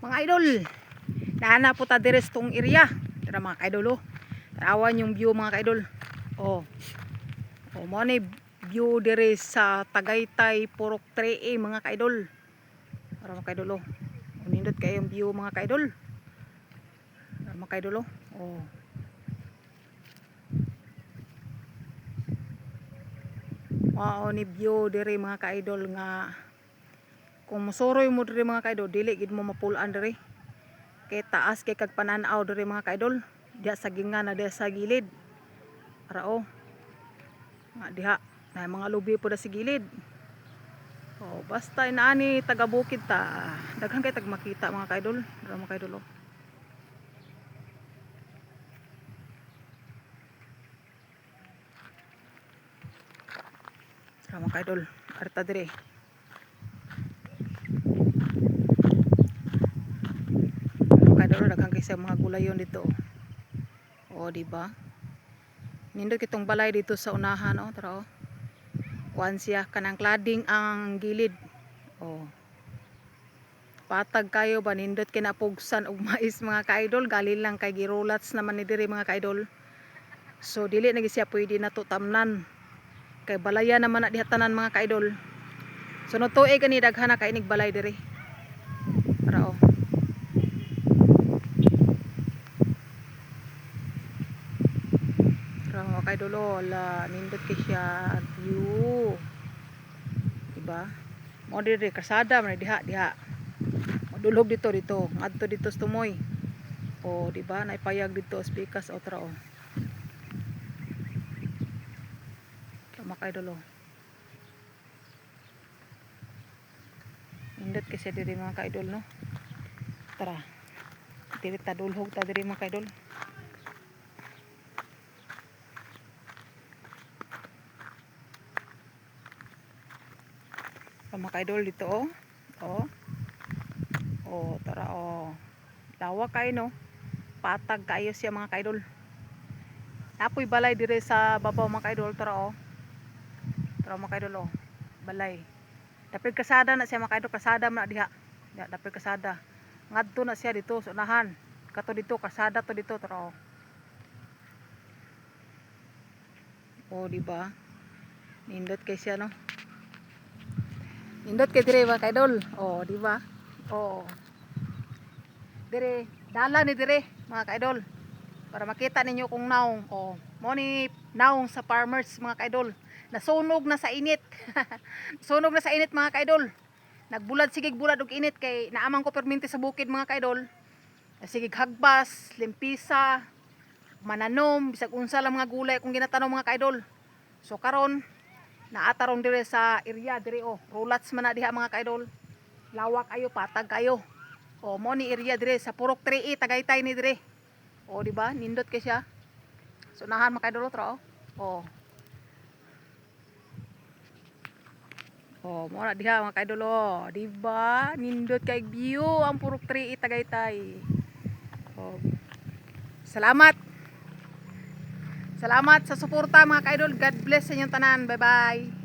Mga idol, naana po ta dire sa tong area. Tara, mga kaidol, oh. Tanawan yung view, mga kaidol. Oh. Oh, mo ni view dire sa Tagaytay, Purok 3A, mga kaidol. Tara, mga kaidol, oh. Nindot kayo yung view, mga kaidol. Tara, mga kaidol, oh. Oh. Mao ni view dire, mga kaidol, nga kung musuroy mo dire, mga kaidol, dili gid mo mapulaan dire. Kay taas kay kag pananaw dire, mga kaidol. Diha sa gingan na diha sa gilid. Ara oh. Nga diha na mga lubi po da sa gilid. Oh, basta inaani taga bukid ta. Daghan kay tag makita, mga kaidol. Ara, mga kaidol, oh. Ara, mga kaidol. Arta dire. Mga kaidol, daghan kay sa mga gulayon dito. Oh, di ba? Nindot kitong balay dito sa unahan, oh, tara oh. Kuan siya, kanang cladding ang gilid. Oh. Patag kayo ba, nindot kay napugsan og mais, mga kaidol, gali lang kay girolats naman ni diri, mga kaidol. So dili na gyud siya pwede nato tamnan. Kay balaya naman na diha tanan, mga kaidol. So no tuig ani daghan na kay inig balay diri. Tara oh. Tara, mga kaidol, oh, ala, nindot kay siya view. Diba? Mo diri kasada man diha diha. Madulhog dito dito, ngadto dito sa tumoy. Oh, di ba? Naipayag dito speakers o tara oh. Tara, mga kaidol, oh. Nindot kasi diri, mga kaidol, no. Tara. Diri ta dulhog ta diri, mga kaidol. Tara, mga kaidol, dito oh. Oh. Oh, tara oh. Lawak kayo, no. Patag kayo siya, mga kaidol. Napoy balay dire sa babaw, mga kaidol, tara oh. Tara, mga kaidol, oh. Balay. Dapit kasada na siya, mga kaidol, kasada man na diha. Diha dapit kasada. Ngadto na siya dito sa unahan. Kato dito kasada to dito, tara oh. Oh, di ba? Nindot kay siya, no. Nindot kay dire, mga kaidol. Oh, di ba? Oh. Dire, dala ni dire, mga kaidol. Para makita ninyo kung naong. Oh, mo ni naong sa farmers, mga kaidol. Nasunog na sa init. Nasunog na sa init, mga kaidol. Nagbulad, sigig bulad og init kay naamang ko perminti sa bukid, mga kaidol. Sigig hagbas, limpisa, mananom, bisag unsa lang mga gulay kung ginatanom, mga kaidol. So karon naataron dire sa area dire oh, rolats man na diha, mga kaidol. Lawak ayo, patag kayo. Oh, mo ni area dire sa Purok 3A, Tagaytay ni dire. Oh, di ba? Nindot kay siya. So nahan, mga kaidol, tro. Oh. Oh, mo na diha, mga kaidol, oh. Di ba? Nindot kay view ang Purok 3A, Tagaytay. Oh. Salamat. Salamat sa suporta, mga kaidol. God bless sa inyong tanan. Bye-bye.